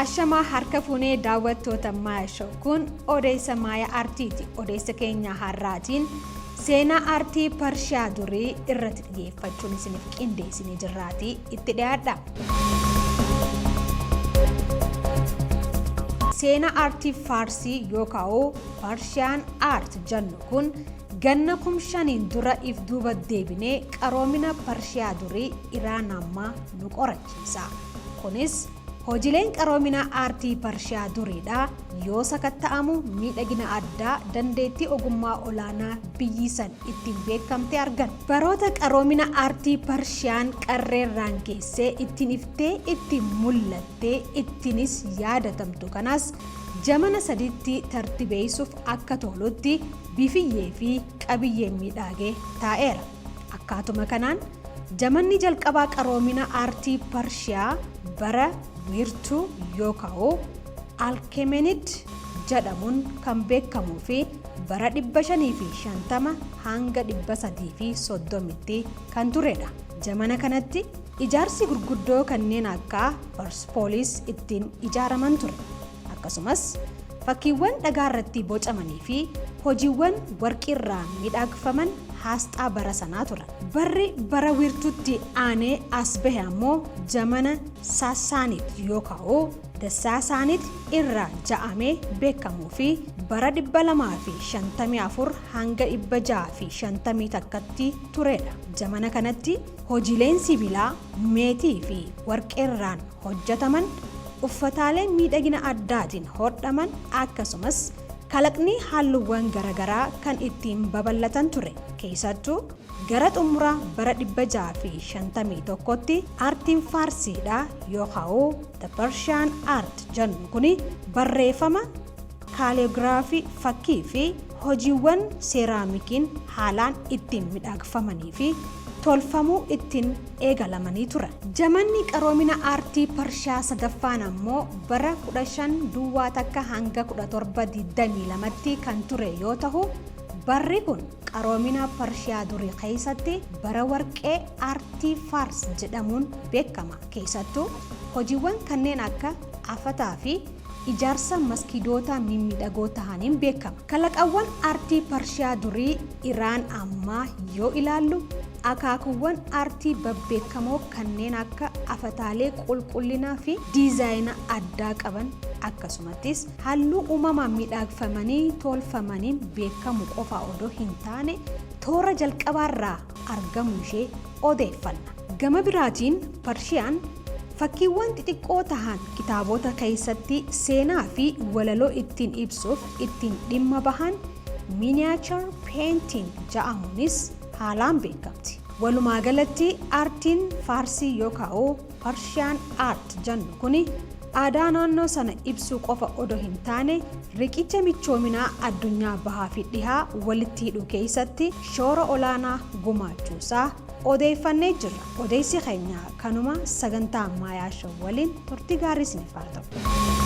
Ashamaa harka fuunee daawwattoota Maaya Show kun odeessa Maaya Artiiti. Odeessa keenya har'aatiin seenaa aartii Parshiyaa durii irratti xiyyeeffachuun isiniif qindeessinee jirraatii itti dhiyaadha. Seenaa aartii Faarsii yookaan Persian Art jennu kun ganna 5000n dura if duuba deebinee qaroomina Parshiyaa durii Iraan ammaa nu qorachiisa. Kunis Hojileen qaroomina aartii Parshiyaa duriidha yoo sakatta'amu miidhagina addaa dandeettii ogummaa olaanaa biyyi san ittiin beekamte argan. Baroota qaroomina aartii Parshiyaan qarreerraan geessee ittiin iftee ittiin mullattee ittiinis yaadatamtu kanas jamana saditti tartibeeysuuf akka tolutti bifiyyee fi qabiyyeen miidhaagee taa'eera. Akkaatuma kanaan jamanni jalqabaa qaroomina aartii Parshiyaa bara wiirtuu yookau Alkemenid jedhamuun kan beekamuu fi bara 550 hanga 330tti kan turedha. Jamana kanatti ijaarsi gurguddoo kanneen akka Perspolis ittiin ijaaraman ture. Akkasumas fakkiiwwan dhagaarratti bocamanii fi hojiiwwan warqiirraa midhaagfaman haasxaa bara sanaa turan. Barri bara wiirtuutti aanee as bahe ammoo jamana Sassanid yookau The Sassanid irraa ja'amee beekamuu fi bara 254 hanga 651tti turedha. Jamana kanatti hojiileen sibiilaa, meetii fi warqeerraan hojjataman, uffataalee miidhagina addaatiin hodhaman akkasumas kalaqnii halluuwwan garagaraa kan ittiin babal'atan ture. Keeysattuu gara xumura bara 651tti aartiin Faarsiidha yookau The Persian Art jannu kuni barreefama, kaaliyoogiraafii, fakkii fi hojiiwwan seeraamikiin haalaan ittiin midhaagfamanii fi tolfamuu ittiin eegalamanii turan. Jamanni qaroomina aartii Parshiyaa sadaffaan ammoo bara 15 duwwaa takka hanga 17 22tti kan ture yoo tahu, barri kun qaroomina Parshiyaa durii keessatti bara warqee aartii Faars jedhamuun beekama. Keessattuu hojiiwwan kanneen akka afataa fi ijaarsa maskiidoota mimmiidhagoo tahaniin beekama. Kalaqawwan aartii Parshiyaa durii Iraan ammaa yoo ilaallu, akaakuuwwan aartii babbeekamoo kanneen akka afataalee qulqullinaa fi diizaayina addaa qaban akkasumattis halluu uumamaan miidhaagfamanii tolfamaniin beekamu qofa odoo hin taane toora jalqabaarraa argamuu ishee odeeffanna. Gama biraatiin Parshiyaan fakkiiwwan xixiqqoo tahan kitaabota keessatti seenaa fi walaloo ittiin ibsuuf ittiin dhimma bahan miniature painting ja'amuunis haalaan beekamti. Walumaa galatti aartiin Faarsii yookau Persian Art jannu kuni aadaa naannoo sana ibsuu qofa odoo hin taane riqicha michoominaa addunyaa bahaa fi dhihaa walitti hidhuu keessatti shoora olaanaa gumaachuusaa odeeffannee jirra. Odeessi keenya kanuma sagantaa Maayaa Show waliin turtii gaarii isiniif haa ta'u.